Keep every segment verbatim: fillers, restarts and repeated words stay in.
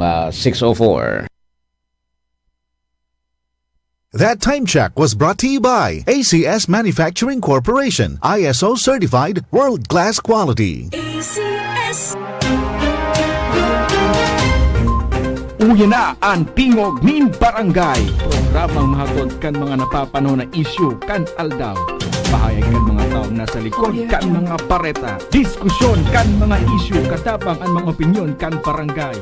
uh, six oh four. That time check was brought to you by A C S Manufacturing Corporation, I S O certified, world-class quality. A C S. Uya na an Tingog nin Barangay, programang mahatod kan mga napapanahon na isyu kan aldaw. Pahayag kan mga taong nasa likod kan mga bareta, diskusyon kan mga isyu, katabang an mga opinyon kan barangay.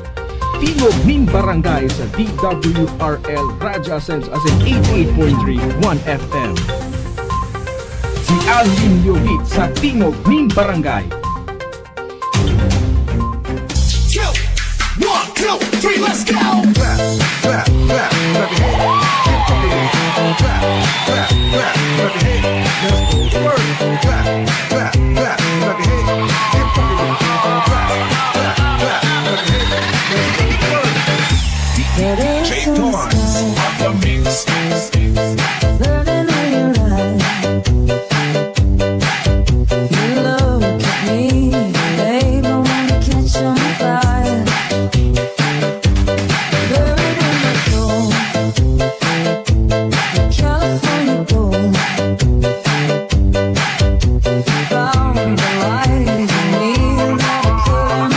Tingog nin Barangay sa D W R L Radyo Asensa asin eighty-eight point three One F M. Si Alvin Yogit sa Tingog nin Barangay. Go! One, two, three, let's go! Clap, clap, clap, clap your hands. Clap, clap, clap, clap your hands. Let's go to work. Clap, clap, clap, clap your hands. Get funky with it. Clap, clap, clap, clap your hands. Let's go to work. D J Torrance on the mix. Burning in your eyes. You look at me, babe, I wanna catch on fire. Buried in my soul, the California gold. Found the light in me, never could.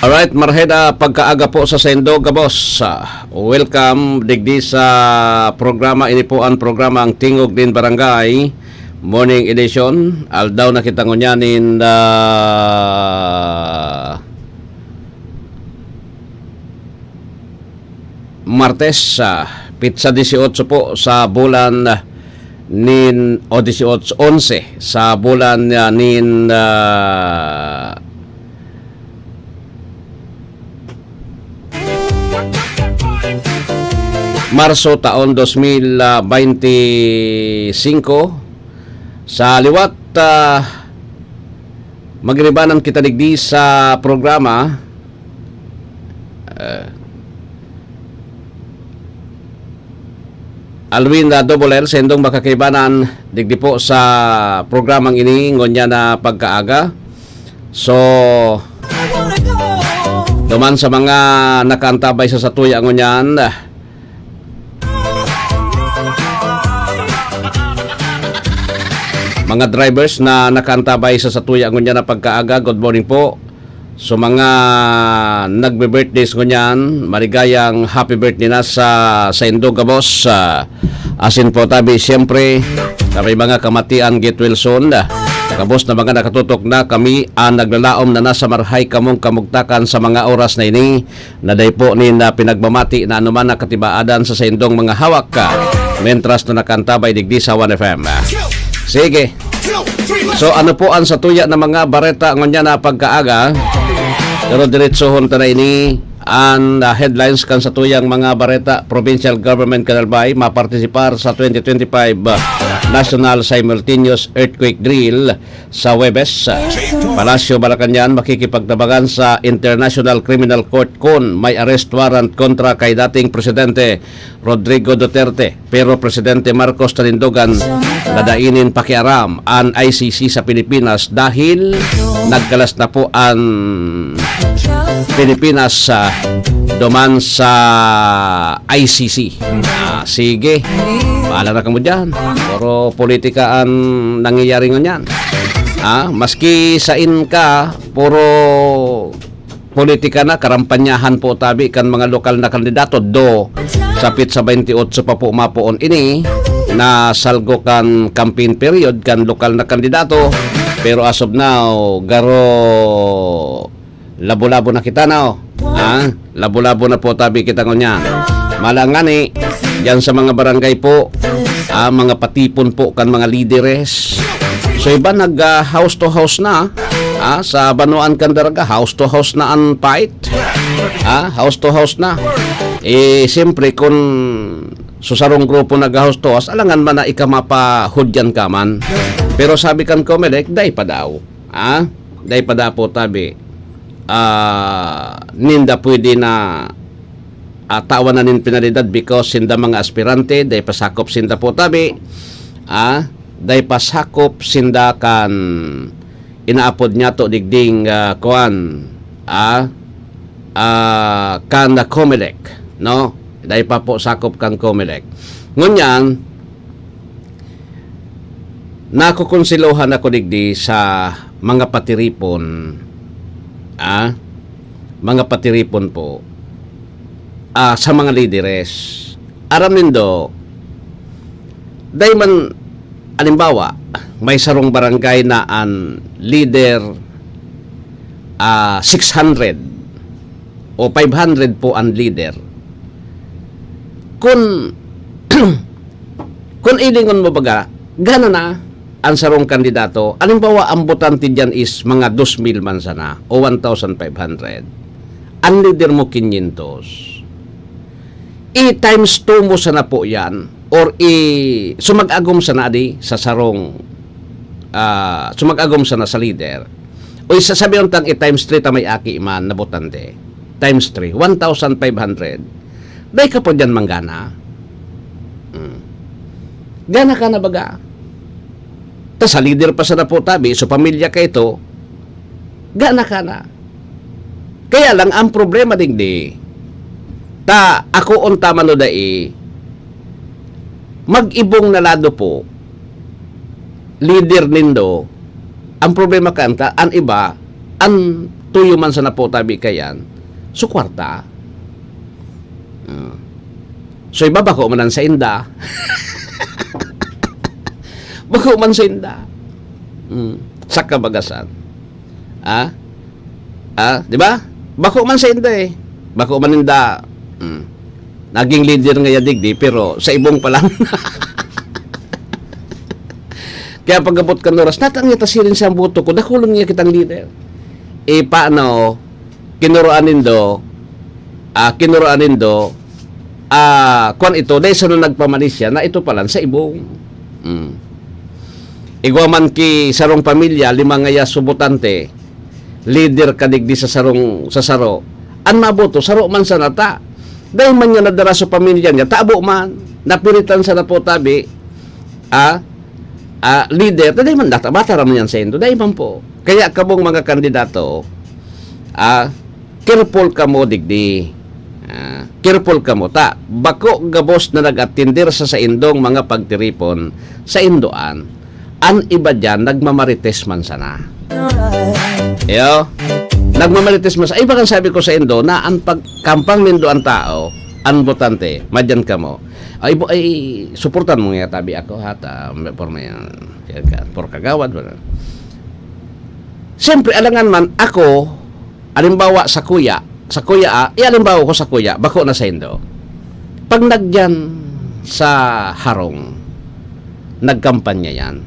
Alright, marhay na pagkaaga po sa saindo gabos. Ah, welcome digdi sa programa. Ini po an programa, ang Tingog nin Barangay. Morning edition. Aldaw na kita ngunyan nin, ah, Martes, ah, pitsa dieciocho po sa bulan, ah, nin, o dieciocho, onse sa bulan, ah, nin, ah, Marso taon dos mil bainti singko. Sa liwat, ah, magiribanan kita digdi sa programa. Ah, Alwin, ah, Double L, saindong makakaibanan digdi po sa programang ini, ngunyan na pagkaaga. So, duman sa mga nakaantabay sa satuya ngunyan, mga drivers na nakaantabay sa satuya ngunyan na pagkaaga, good morning po. So, mga nagbe-birthdays ngunyan, maligayang happy birthday na sa saindo gabos, ah, asin po tabi, siyempre, sa may mga kamatian, get well soon. Gabos na mga nakatutok na kami, ang naglalaom na nasa marhay kamong kamugtakan sa mga oras na ini, na dai po nin, ah, pinagmamati na anuman na katibaadan sa saindong mga hawak, ah, mentras na nakaantabay digdi sa One F M. Sige. So, ano po ang satuya na mga bareta ngunyan na pagkaaga? Pero diretsohon ta na ini, ang, ah, headlines kan satuyang mga bareta. Provincial Government kan Albay mapartisipar sa twenty twenty-five, ah, National Simultaneous Earthquake Drill sa Huwebes. Palasyo, Malacañang, makikipagtabangan sa International Criminal Court kun may arrest warrant kontra kay dating Presidente Rodrigo Duterte. Pero Presidente Marcos nanindogan na dai nin pakiaram an I C C sa Pilipinas dahil nagkalas na po an Pilipinas, ah, duman sa I C C. Ah, sige. Bahala na kamo diyan. Puro politika an nangyayari ngunyan. Ah, maski sain ka, puro politika na, karampanyahan po tabi kan mga lokal na kandidato. Do, sa petsa bainti otso pa po mapoon ini na salgo kan campaign period kan lokal na kandidato. Pero as of now, garo labo-labo na kita na, oh. Ha? Labo-labo na po tabi kita ngunyan. Malangani, diyan sa mga barangay po, ah, mga patipon po kan mga lideres. So, iba nag, ah, house to house na, ah, sa Banwaan kan Daraga, house to house na ang fight. Ah, house to house na. Eh, siyempre, kung sa sarong grupo nag-house to house, alangan man na ika mapahudyan ka man. Pero sabi kan Comelec, dai pa daw. Ah, dai pa dapo tabi, ah, ninda pwede na, ah, tawan na nin penalidad because sinda mga aspirante, dai pa sakop sinda po tabi, ah, dai pa sakop sinda kan inaapod niyato digding, ah, kuan, ah, ah, kan Comelec, no? Dai pa po sakop kan Comelec. Ngunyan, nakokonselohan ako digdi sa mga patiripon, ah, mga patiripon po, ah, sa mga lideres. Aram nindo, dai man, halimbawa, may sarong barangay na an lider, ah, six hundred o five hundred po an lider. Kun, kun ilingon mo baga, gana na an sarong kandidato. Halimbawa, ang botante diyan is mga dos mil man sana o one thousand five hundred. Ang lider mo, quinientos. I-times two mo sana po yan, or i-, sumag-agom sana di sa sarong, ah, sumag-agom sana sa lider. O isa, sabi tang i-times three ta may aki man na botante. Times three, one thousand five hundred. Dai ka pa diyan manggana. Hmm. Gana ka na baga. Ta sa lider pa sana po tabi, so pamilya ka ito, gana ka na. Kaya lang, ang problema digdi, ta ako unta man o dai, mag-ibong na lado po, lider nindo, ang problema kan ta, an iba, an tuyo man sana po tabi kayan, so kwarta. Ah. So, iba bako man an sainda. Bako man sainda. Hmm. Sa kabagasan. Ah? Ah, di ba? Bako man sainda eh. Bako man ninda. Hmm. Naging lider ngaya digdi, pero sa ibong pa lang. Kaya pag-abot kan oras, "Natanggi ta siring sa boto ko, dakulon niya kitang lider." Eh, paano? Kinuroan nindo, ah, kinuroan nindo, ah, kwan ito, dai sana nagpamalisya na ito palan sa ibong. Mm. Igwa man ki sarong pamilya, lima ngaya sa botante, lider ka digdi sa sarong, sa saro. An maboto, saro man sana ta. Dai man niya nadara sa pamilya niya, tabo man, napiritan sana po tabi, ah, ah, lider, dai man data, bata ra man yan sa indo, dai man po. Kaya kamong mga kandidato, ah, careful kamo digdi. Ah, careful kamo ta. Bako gabos na nag-atender sa saindong mga pagtiripon, saindoan. An iba diyan, nagmamarites man sana. Iyo, nagmamarites man sa iba kan sabi ko saindo na an pagkampang nindo an tao, an botante, madyan kamo. Ay, bo-, ay, suportan mo nga tabi ako, ha, ta, porma yan. Yan ka, por kagawad, wala. Siyempre, alangan man, ako, alimbawa, sa kuya, sa kuya, ah, ialimbawa ko sa kuya, bako na saindo. Pag nagyan sa harong, nagkampanya yan,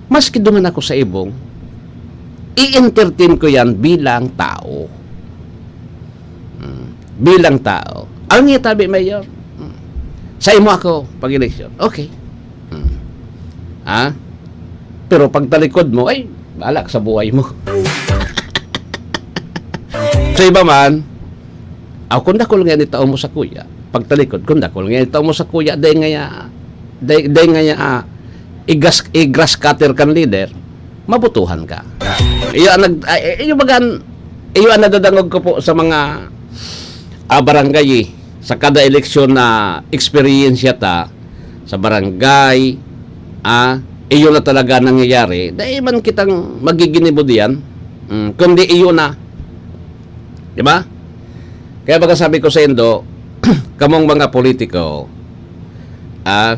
maski dungan ako sa ibong, i-entertain ko yan bilang tao. Hmm. Bilang tao. Ang itabi, Mayor, hmm, sa imo ako, pag-eleksyon. Okay. Hmm. Ha? Pero pagtalikod mo, ay, bahala ka sa buhay mo. Sa iba man, aw, kung dakul nga itao mo sa kuya, pagtalikod, kung dakul nga itao mo sa kuya, dai ngaya, dai, dai ngaya, ah, igas-, i-grass cutter kan leader, mabutuhan ka. Iyo ang nag-, ay, iyo bagan, iyo ang nadadangog ko po sa mga, ah, barangay, eh. Sa kada eleksyon na eksperyensya ta, sa barangay, ah, iyo na talaga nangyayari, dai man kitang magiginibo diyan. Mm, kundi iyo na. Di ba? Kaya baga sabi ko saindo, kamong mga politiko, ah,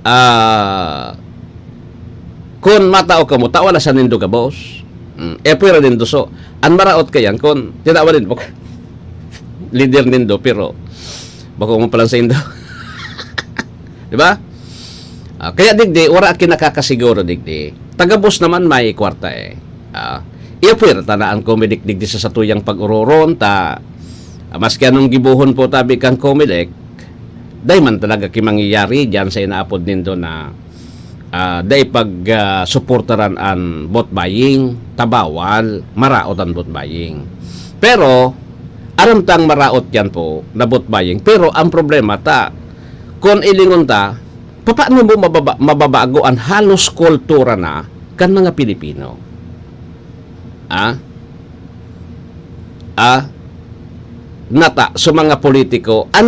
ah, kun matao kamo, tawan na sa nindo gabos. Mm, e pwera nindo. So, an maraot kayan, kun tinawan nindo, lider nindo, pero bako mo palan saindo. Di ba? Ah, kaya digdi, wara ki nakakasiguro digdi. Tagabos naman may kwarta eh. Ah, ipwera ta na an Comelec digdi sa satuyang pag-ororon ta, ah, maski anong gibohon po tabi kan Comelec, dai man talaga ki mangyayari diyan sa inaapod nindo na, ah, dai pag, ah, suportaran an vote buying, ta bawal, maraot an vote buying. Pero, aram tang maraot yan po na vote buying. Pero ang problema ta, kung ilingon ta, papaano mo mababa-, mababago an halos kultura na kan mga Pilipino? Ah? Ah? Nata, sa mga politiko, an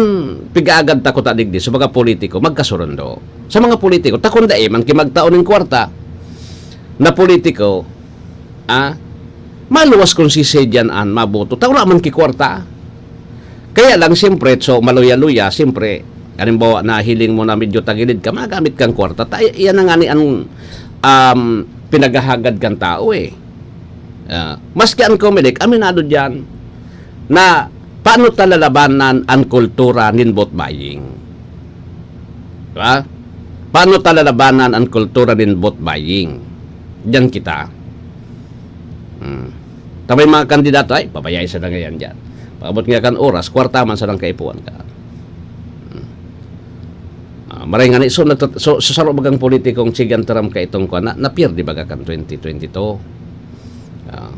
pigaagad ta ko ta digdi, sa mga politiko, magkasurundo. Sa mga politiko, ta kung dai man ki magtao ning kwarta na politiko, ah, maluwas kung si Sedian an maboto, ta wala man ki kwarta. Kaya lang, siyempre, so, maluya-luya, siyempre, halimbawa, nahiling mo na medyo tagilid ka, magamit kang kwarta. Ta-, iyan na nga ni ang, um, pinaghahagad kang tao, eh. Ah, maski ang Comelec, aminado diyan na paano ta lalabanan ang kultura nin vote buying? Diba? Paano ta lalabanan ang kultura nin vote buying? Diyan kita. Hmm. Ta may mga kandidato, ay, pabayai sa na ngayon dyan. Pag-abot nga kan oras, kwarta man sa nang kaipuhan ka. Hmm. Ah, maray nga ni, so, nagtat-, so, so, saro bagang politikong si Jan Trump kaitong kuwan, na, napierde baga kan twenty twenty-two. Ah,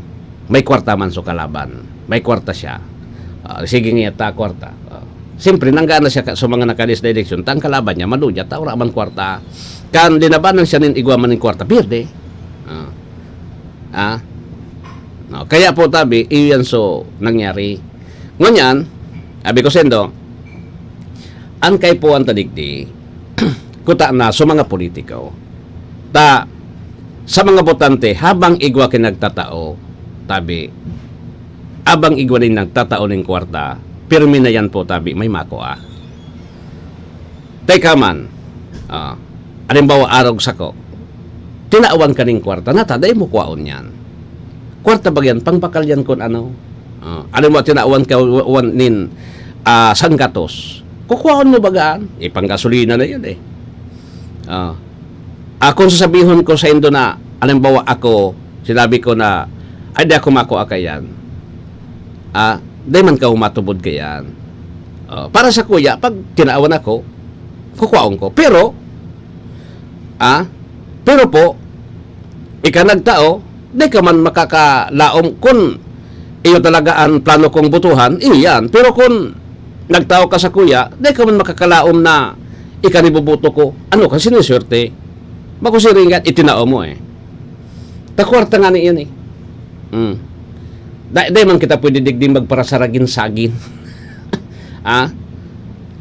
may kwarta man so kalaban. May kwarta siya. Ah, sige nga ta kwarta. Ah, siyempre, nanggana siya ka, sa mga nakalis na eleksyon, ta ang kalaban niya, maluya, ta wala man kwarta. Kan linabanan siya nin igwa man nin kwarta, pierde. Ah. Ah. No, kaya po, tabi, iyan so nangyari. Ngunyan, abi ko sendo, ang kaipuhan ta digdi, kuta na sa mga politiko. Ta, sa mga botante, habang igwa ki nagtatao, tabi, habang igwa nin nagtatao ning kwarta, pirmi na yan po, tabi, may makua. Teka man, ah, halimbawa, arog sako, tinawan ka ning kwarta, nata, dai mo kwaon yan. Kwarta ba yan? Pangbakal yan kun ano. Ah, halimbawa, tinawan ka wa-, wan nin, ah, sanggatos. Kukwaon mo bagaan? Eh, panggasolina na yun eh. Ah, ah, kung sasabihon ko saindo na, halimbawa, ako, sinabi ko na, "Ay, di ako makua kaiyan." Ah, dai man ka humatubod kaiyan. Ah, para sakuya, pag tinawan ako, kukwaon ko. Pero, ah, pero po, ika nagtao, di ka man makakalaom kun iyo talaga an plano kong botohan, iyo yan. Pero kun nagtao ka sakuya, di ka man makakalaom na ika an iboboto ko. Ano ka, siniswerte? Bako siring ka, itinao mo eh. Ta kwarta ngani yan eh. Hmm. Da-, dai man kita pwede digdi magparasaragin-sagin. Ah?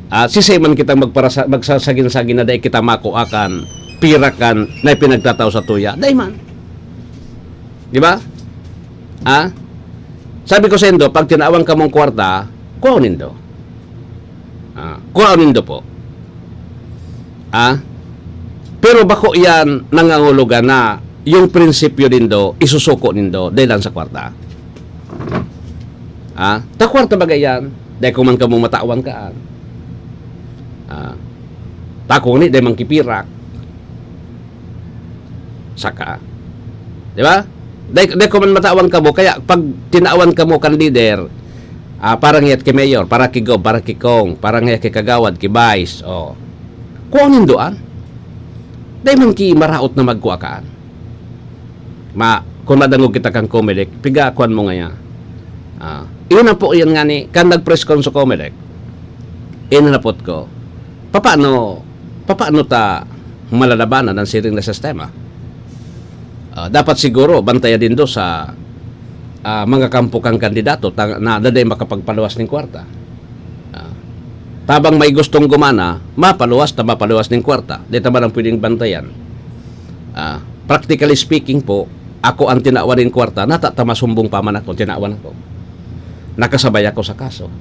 Ah, sisay man kitang magparasa-, magsasagin-sagin na dai kita makua kan pira kan na ipinagtatao sa tuya. Dai man. Di ba? Ah? Sabi ko saindo, pag tinawan kamong kwarta, kuha nindo. Ah, kuha nindo po. Ah? Pero bako yan nangangulugan na yung prinsipyo nindo, isusuko nindo, dahil lang sa kwarta. Ah? Ta kwarta bagay yan, dahil kung man kamo matawan ka, ah. Ah. Ta kung ni, dahil man kipirak. Saka. Di ba? Dai, dai ko man matawan kamo, kaya pag tinawan kamo kan lider, ah, parang yat ki mayor, para ki gob, para ki kong, parang yat ki kagawad, ki vice, oh. Kuha nindo an. Dai man ki maraot na magkuha kaan. Ma, kung madangog kita kan Comelec, piga kuan mo ngaya. Ah, iyon na po, iyan nga ni, kan nag-press con sa Comelec, inanapot ko, papaano, papaano ta malalabanan ang siring na sistema? Ah, dapat siguro bantayan din do sa, ah, mga kampo kang kandidato ta-, na, na dai makapagpaluwas ning kwarta. Ah, tabang may gustong gumana, mapaluwas ta mapaluwas ning kwarta. Di ta man pwedeng bantayan. Ah, practically speaking po, ako ang tinawan ning kwarta, nata ta masumbong pa man ako, tinawan ako. Nakasabay ako sa kaso.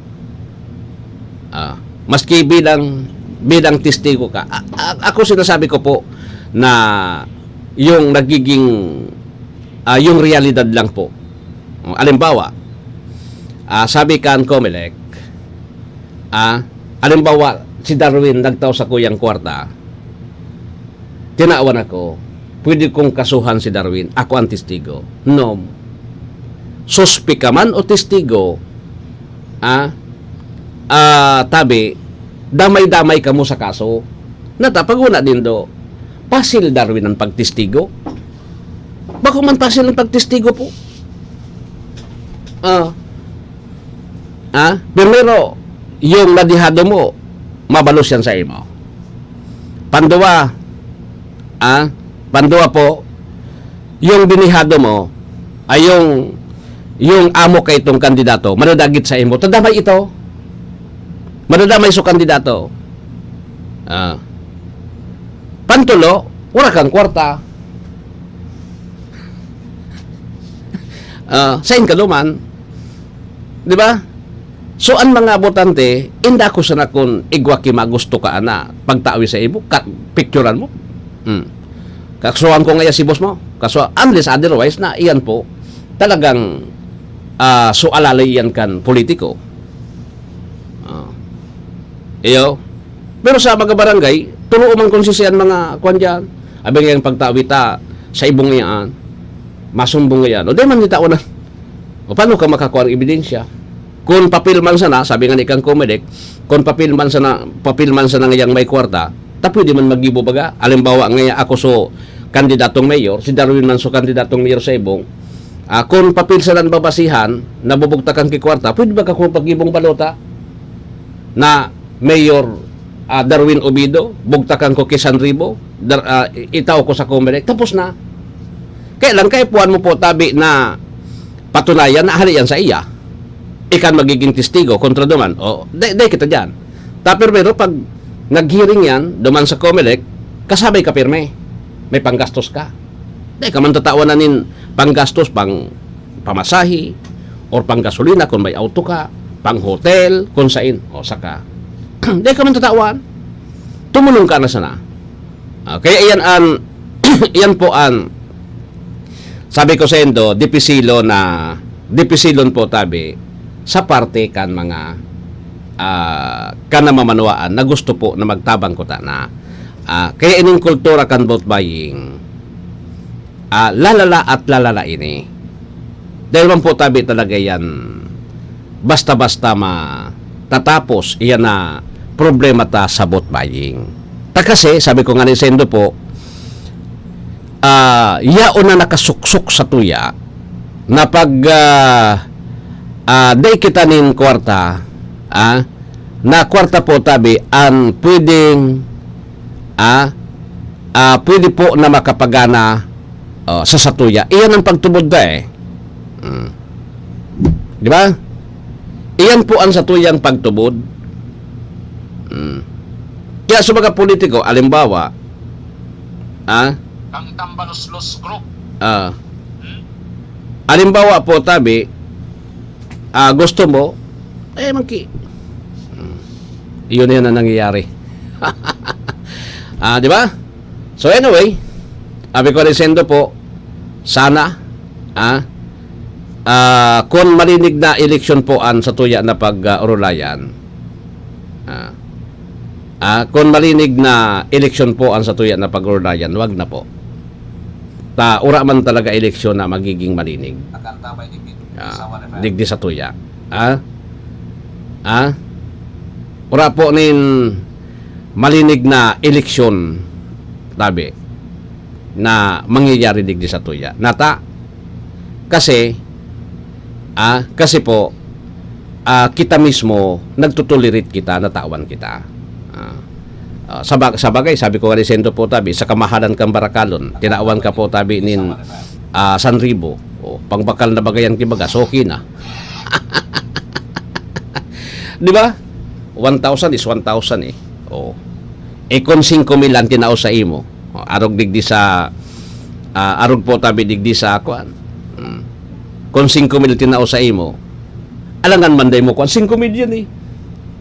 Ah, maski bilang, bilang testigo ka, a-, a-, ako sinasabi ko po na yung nagiging, ah, yung realidad lang po. Alimbawa, ah, sabi kan Comelec, ah, alimbawa, si Darwin nagtao sa kuyang kwarta, tinawan ako, pwede kong kasuhan si Darwin, ako ang testigo. No. Suspek ka man o testigo, ah, ah, tabi, damay-damay kamo sa kaso. Nata, pag una din do, Pasil, Darwin, ang pagtestigo. Bako man pasil ang pagtestigo po. Ah. Ah, primero, yung nadihado mo, mabalos yan sa imo. Panduwa, ah, panduwa po, yung dinihado mo, ay yung, yung amo ka itong kandidato, madadagit sa imo. Tadamay ito. Madadamay sa kandidato. Ah. Pantulo, wala kang kwarta. Ah, sain ka duman? Di ba? So, ang mga botante, inda ko sana kun igwa ki magusto ka, ana, pagtawi sa imo, ka, picturean mo. Hmm. Kasuhan ko ngaya si boss mo. Kaso, unless otherwise na, iyan po, talagang, ah, so alalay iyan kan politiko. Ah. Iyo. Pero sa mga barangay, turo man kung sisian mga kwan diyan. Abi ngayang pagtawi ta sa ibong iyan, masumbong iyan. O di man nitawan na. O paano ka makakuha ng ebidensya? Kung papel man sana, sabi nga ni kang Comelec, kung papel man sana, papel man sana ngayang may kwarta, ta pwede man maggibo baga. Alimbawa, ngaya ako so kandidatong mayor, si Darwin man so kandidatong mayor sa ibong. Ah, kung papel sana ang babasihan, nabubugtakan ki kwarta, pwede ba ka kung paggibong balota na Mayor, ah, Darwin Obido, bugtakan ko ki San Ribo, dar-, ah, i-, itao ko sa Comelec, tapos na. Kaya lang, kaipuhan mo po tabi na patunayan na hali yan sa iya. Ikan magiging testigo kontra duman. O, day, day kita dyan. Ta, pero, pero pag nag-hearing yan, duman sa Comelec, kasabay ka pirme. May panggastos ka. Day ka man tatawan na nin panggastos, pang pamasahe, or panggasolina kung may auto ka, pang hotel, kung sain. O, saka, day ka man tatawan. Tumulong ka na sana. Ah, kaya iyan an, iyan po an, sabi ko sa indo, dipisilo na, dipisilon po tabi sa parte kan mga, ah, kan namamanuaan na gusto po na magtabang kuta na. Ah, kaya ining kultura kan vote buying, ah, lalala at lalala ini. Dahil man po tabi talaga yan, basta-basta matatapos, iyan na problema ta sa vote buying. Ta kasi, sabi ko nga ni Sendo po, ah, yaon na nakasuksok sa tuya na pag, ah, ah, dai kita nin kwarta, ah, na kwarta po tabi an pwedeng, ah, ah, pwede po na makapagana, oh, sa satuya. Iyan ang pagtubod da eh. Mm. Di ba? Iyan po ang satuyang pagtubod. Mm. Kaya sa mga politiko, alimbawa, ah, Kang Tambaluslos Group. Ah. Hmm? Alimbawa po, tabi, ah, gusto mo, eh, magki-, hmm. Iyon yan ang nangyayari. Ah, di ba? So anyway, abi ko rin sendo po, sana, ah, ah, kung malinig na eleksyon po an satuya na pag, ah, orulayan, ah, ah, kung malinig na eleksyon po an satuya na pag-orulayan, wag na po. Ta, ura man talaga eleksyon na magiging malinig. Ah, digdi satuya. Ah? Ah? Ura po nin malinig na eleksyon, tabi, na mangyayari digdi satuya. Nata, kasi, ah, kasi po, ah, kita mismo, nagtotolerate kita, natawan kita. Ah, ah, sabag-, sabagay, sabi ko nga ni Sendo po, tabi, sa kamahalan kang Barakalon, tinawan ka po, tabi, nin, ah, San Ribo. O, pangbakal na bagayan ki bagas, okay na. Di ba? One thousand is one thousand eh. O. Eh, kung singko mil ang tinao sa imo, o, arog digdi sa, ah, arog po tabi digdi sa, kuan. Hmm. Kung singko mil tinao sa imo, alangan man day mo, kuan, singko mil yan eh.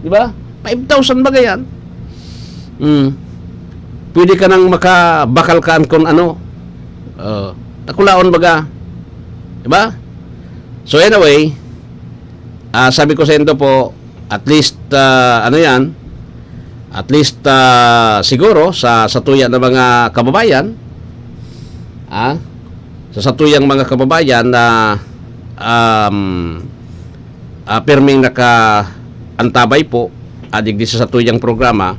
Di ba? Five thousand baga yan. Hmm. Pwede ka nang makabakal kaan kung ano. Uh, takulaon baga. Di ba? So anyway, ah, sabi ko sa indo po, at least, ah, ano yan, at least, ah, siguro sa, sa tuya ng mga kababayan, ah, sa, sa tuyang mga kababayan na, um, ah, pirming nakaantabay po, ah, digdi sa, sa tuyang programa,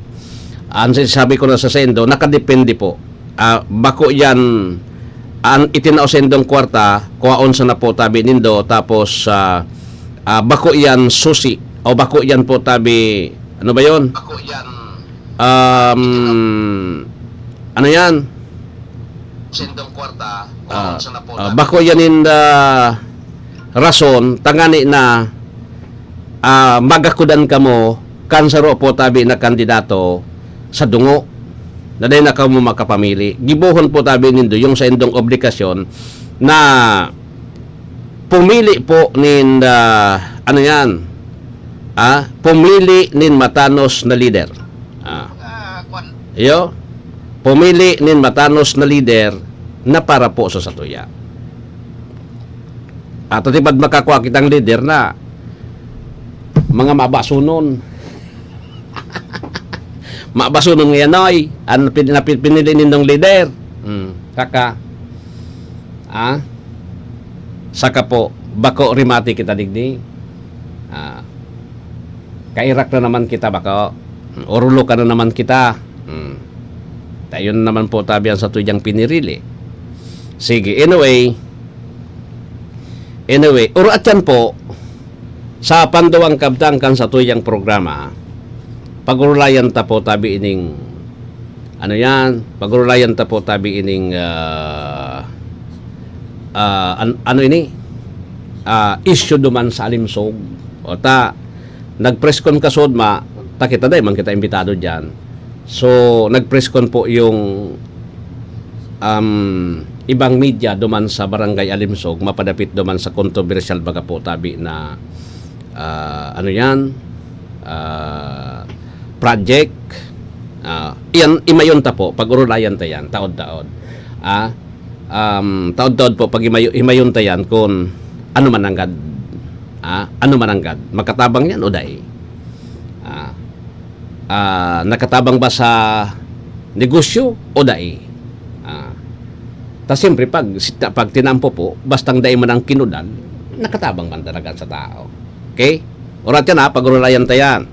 ang sabi ko na sa sendo, nakadepende po Ah, bako yan, an itinao sa indong kwarta, kuhaon sana po tabi nindo, tapos, ah, ah, bako yan susi, o bako yan po tabi, ano ba yon? Bako yan. Um, ano yan? Sa indong kwarta, kuhaon Ah, sana po ah, tabi bako yan in the rason, tangani na, ah, magakudan kamo kan saro po tabi na kandidato sa dungo na dai na kamo makapamili. Gibohon po tabi nindo yung sa indong obligasyon na pumili po nin, ah, ano yan? Ah, pumili nin matanos na lider. Ah. Iyo, pumili nin matanos na lider na para po sa satuya. At tipad makakua kitang lider na mga mabasunon. Mabasunon ngayon, oy. Ang pin-, na pin-, pinili nindong lider. Hmm. Saka, ah, saka po, bako rimati kita digdi. Ah, kairak na naman kita, bako. Orulo ka na naman kita. Hmm. Tayo na naman po tabi ang satuyang pinirili. Sige, anyway. Anyway, oro at yan po, sa panduwang kabtang kan satuyang programa, pagurulayan ta po tabi ining, ano yan, pagurulayan ta po tabi ining, ah, ah, an-, ano ini? Ah, issue duman sa Alimsog. O ta, nag-press con kasod ma, ta kita dai man kita imbitado diyan. So, nag-press con po yung, um, ibang media duman sa Barangay Alimsog, mapadapit duman sa kontrobersyal baga po tabi na, ah, ano yan, ah, project. Ah, iyan, imayon ta po, pag-urulayan ta yan, taod-taod. Ah, um, taod-taod po, pag imayo-, imayon ta yan, kung ano man nanggad, ah, ano man nanggad, makatabang yan o dai. Ah, ah, nakatabang ba sa negosyo o dai? Ah, ta siyempre, pag, pag tinampo po, bastang dai man ang kinudan, nakatabang man talaga sa tao. Okay? Orat yan ha, pag-urulayan ta yan.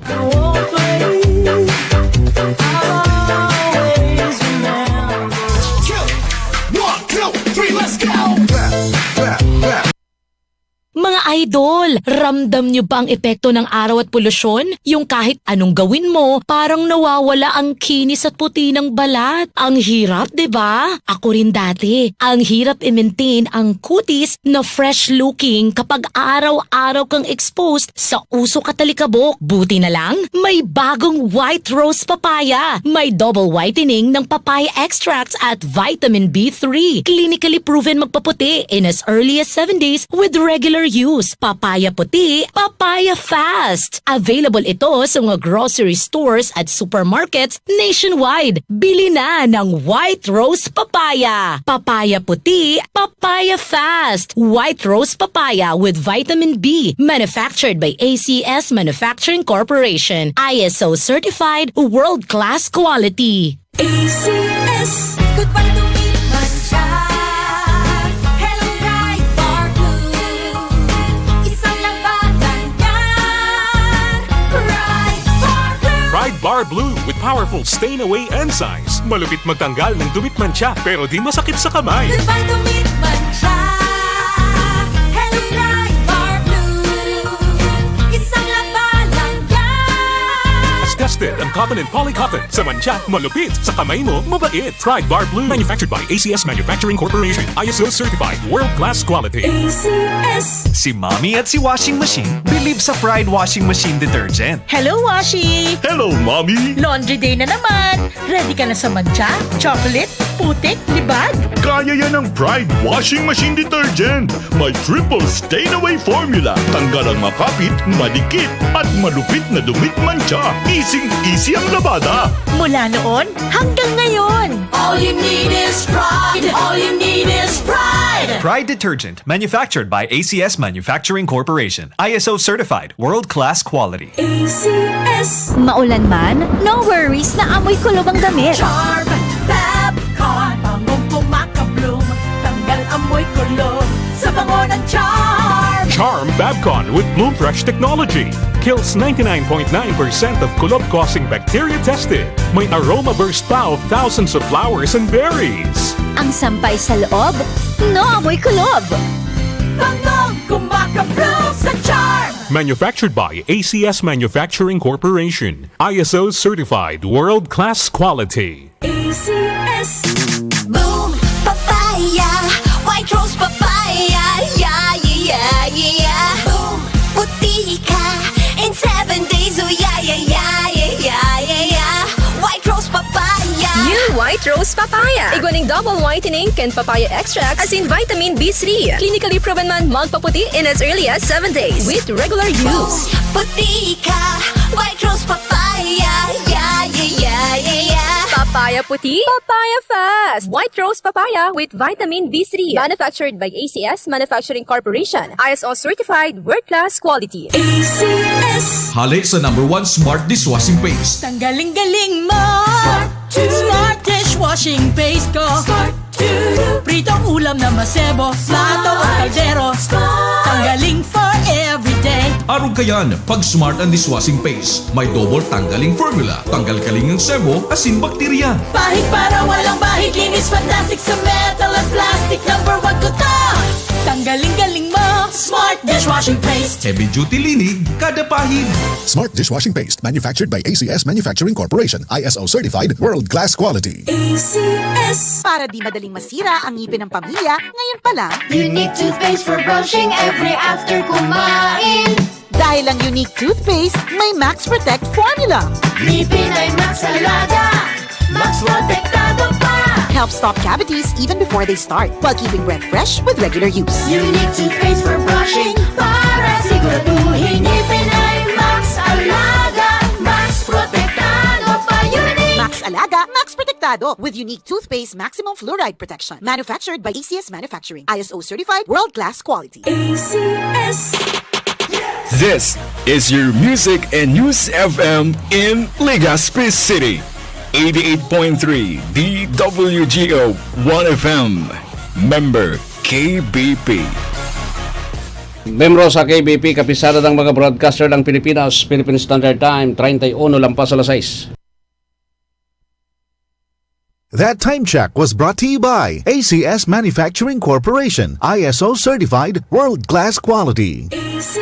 Mga idol, ramdam nyo ba ang epekto ng araw at polusyon? Yung kahit anong gawin mo, parang nawawala ang kinis at puti ng balat. Ang hirap, di ba? Ako rin dati. Ang hirap i-maintain ang kutis na fresh-looking kapag araw-araw kang exposed sa usok at alikabok. Buti na lang, may bagong White Rose Papaya. May double whitening ng papaya extracts at vitamin B three. Clinically proven magpaputi in as early as seven days with regular use. Papaya puti, papaya fast. Available ito sa mga grocery stores at supermarkets nationwide. Bili na ng White Rose Papaya. Papaya puti, papaya fast. White Rose Papaya with vitamin B. Manufactured by A C S Manufacturing Corporation. I S O certified, world-class quality. A C S. Goodbye to meat mancha. Hello, Pride Bar Blue. Isang labanan yan. Pride Bar Blue. Pride Bar Blue with powerful stain away enzymes. Malupit magtanggal ng dumi at mancha, pero di masakit sa kamay. Goodbye to meat mancha. Hello, Pride Bar Blue. Isang labanan yan. Tested ang cotton and polycotton. Sa mancha, malupit. Sa kamay mo, mabait. Pride Bar Blue. Manufactured by A C S Manufacturing Corporation. I S O certified. World-class quality. A C S. Si Mommy at si Washing Machine believe sa Pride Washing Machine Detergent. Hello, Washi! Hello, Mommy! Laundry day na naman! Ready ka na sa mancha, chocolate, putik, libag? Kaya yan ng Pride Washing Machine Detergent! May triple stain away formula. Tanggal ang makapit, madikit, at malupit na dumi at mancha. Easing-easy ang labada. Mula noon hanggang ngayon. All you need is Pride. All you need is Pride. Pride Detergent, manufactured by A C S Manufacturing Corporation. I S O certified, world-class quality. A C S. Maulan man, no worries na amoy kulog ang damit. Charm Fab Con, bangong kumakabloom, tanggal amoy kulog sa bango ng Charm. Charm Fab Con with Bloom Fresh technology. Kills ninety-nine point nine percent of kulob-causing bacteria tested. May aroma burst pa of thousands of flowers and berries. Ang sampay sa loob, naamoy kulob. Bangong kumakabloom sa charm! Manufactured by A C S Manufacturing Corporation. I S O certified world-class quality. A C S. Boom! Papaya! White Rose Papaya! Yeah, yeah, yeah, yeah! Boom! Puti ka in seven days! Oh, yeah, yeah, yeah, yeah, yeah, yeah! White Rose Papaya! New White Rose Papaya. Igwa ning double whitening kan papaya extract asin vitamin B three. Clinically proven man magpaputi in as early as seven days with regular use. Puti ka! White Rose Papaya! Yeah, yeah, yeah, yeah, yeah! Papaya puti, papaya fast. White Rose Papaya with vitamin B three. Manufactured by A C S Manufacturing Corporation. I S O certified, world-class quality. A C S. Hale sa number one smart dishwashing paste. Tanggaling-galing mo! Smart dishwashing paste ko! Smart to! Pritong ulam na masebo, plato o kaldero. Tanggaling for everyday. Arog kayan, pag smart ang dishwashing paste. May double tanggaling formula. Tanggal kaling ang sebo, asin bakterya. Pahid para walang bahid, linis fantastic sa metal at plastic. Number one ko to! Tanggaling-galing mo! Smart dishwashing paste! Heavy duty linig, kada pahid. Smart dishwashing paste, manufactured by A C S Manufacturing Corporation, I S O certified, world-class quality. A C S. Para di madaling masira ang ngipin ng pamilya, ngayon pa lang. Unique toothpaste for brushing every after kumain. Dahil ang Unique Toothpaste may Max Protect Formula. Ngipin ay Max Alaga, Max Protektado pa. Helps stop cavities even before they start, while keeping breath fresh with regular use. Unique toothpaste for brushing para siguraduhin ngipin ay Max Alaga, Max Protektado pa. Unique! Max Alaga, Max Protektado with Unique Toothpaste Maximum Fluoride Protection. Manufactured by A C S Manufacturing. I S O certified, world-class quality. A C S. This is your music and news F M in Legazpi City. Eighty-eight point three D W G O One F M. Member K B P. Membro sa K B P, Kapisada ng mga Broadcaster ng Pilipinas, Philippine Standard Time, treinta y uno lampas alas sais. That time check was brought to you by A C S Manufacturing Corporation, I S O certified, world-class quality. A C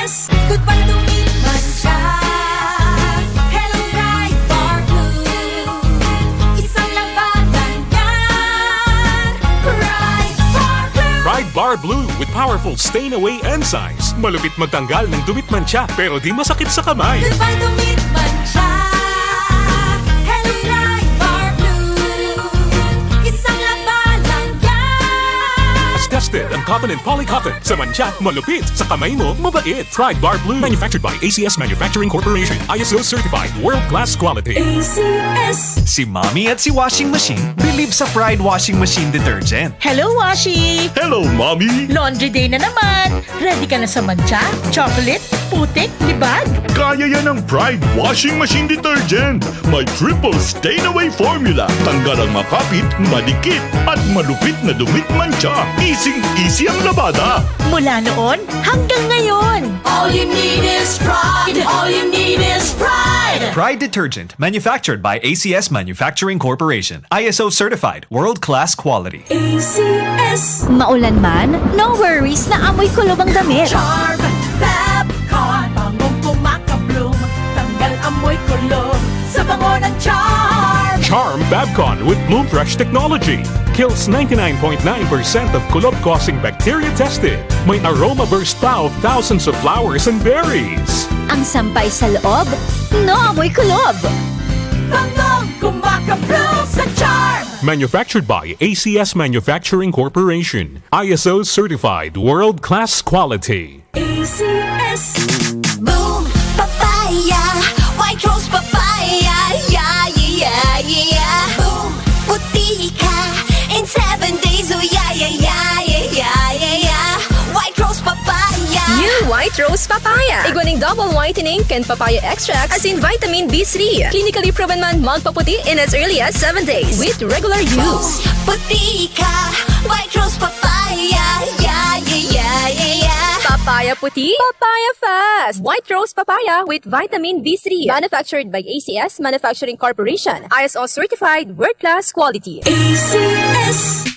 S. Goodbye to meat mancha. Hello, Pride Bar Blue. Isang labanan yan. Pride Bar Blue. Pride Bar Blue with powerful stain away enzymes. Malupit magtanggal ng dumit mancha pero di masakit sa kamay. Goodbye to meat mancha. Hello, Pride Bar Blue. Isang labanan yan. Tested ang cotton and polycotton. Sa mancha, malupit. Sa kamay mo, mabait. Pride Bar Blue. Manufactured by A C S Manufacturing Corporation. I S O certified. World class quality. A C S. Si Mommy at si Washing Machine believe sa Pride Washing Machine Detergent. Hello, Washi! Hello, Mommy! Laundry day na naman! Ready ka na sa mancha, chocolate, putik, libag? Kaya yan ng Pride Washing Machine Detergent. May triple stain away formula. Tanggal ang makapit, madikit, at malupit na dumit mancha. Easy-easy ang labada. Mula noon hanggang ngayon. All you need is Pride. All you need is Pride. Pride Detergent, manufactured by A C S Manufacturing Corporation. I S O certified, world-class quality. A C S. Maulan man, no worries na amoy kulob ang damit. Charm Fab Con. Bangong kumakabloom. Tanggal amoy kulob sa bango ng Charm. Charm Fabcon with Bloom Fresh technology kills ninety-nine point nine percent of kulob-causing bacteria tested. May aroma burst pa of thousands of flowers and berries. Ang sampay sa loob, no amoy kulob. Bangong kumakabloom sa Charm. Manufactured by A C S Manufacturing Corporation. I S O certified world-class quality. A C S. Boom! Papaya! White Rose Papaya! Yeah, yeah, yeah, yeah! Boom! Puti ka in seven days! Oh, yeah, yeah, yeah, yeah, yeah, yeah! White Rose Papaya! New White Rose Papaya. Igwa ning double whitening kan papaya extract asin vitamin B three. Clinically proven man magpaputi in as early as seven days with regular use. Puti ka! White Rose Papaya! Yeah, yeah, yeah, yeah, yeah! Papaya Papaya puti, papaya fast. White rose papaya with vitamin B three. Manufactured by A C S Manufacturing Corporation. I S O certified, world-class quality. A C S.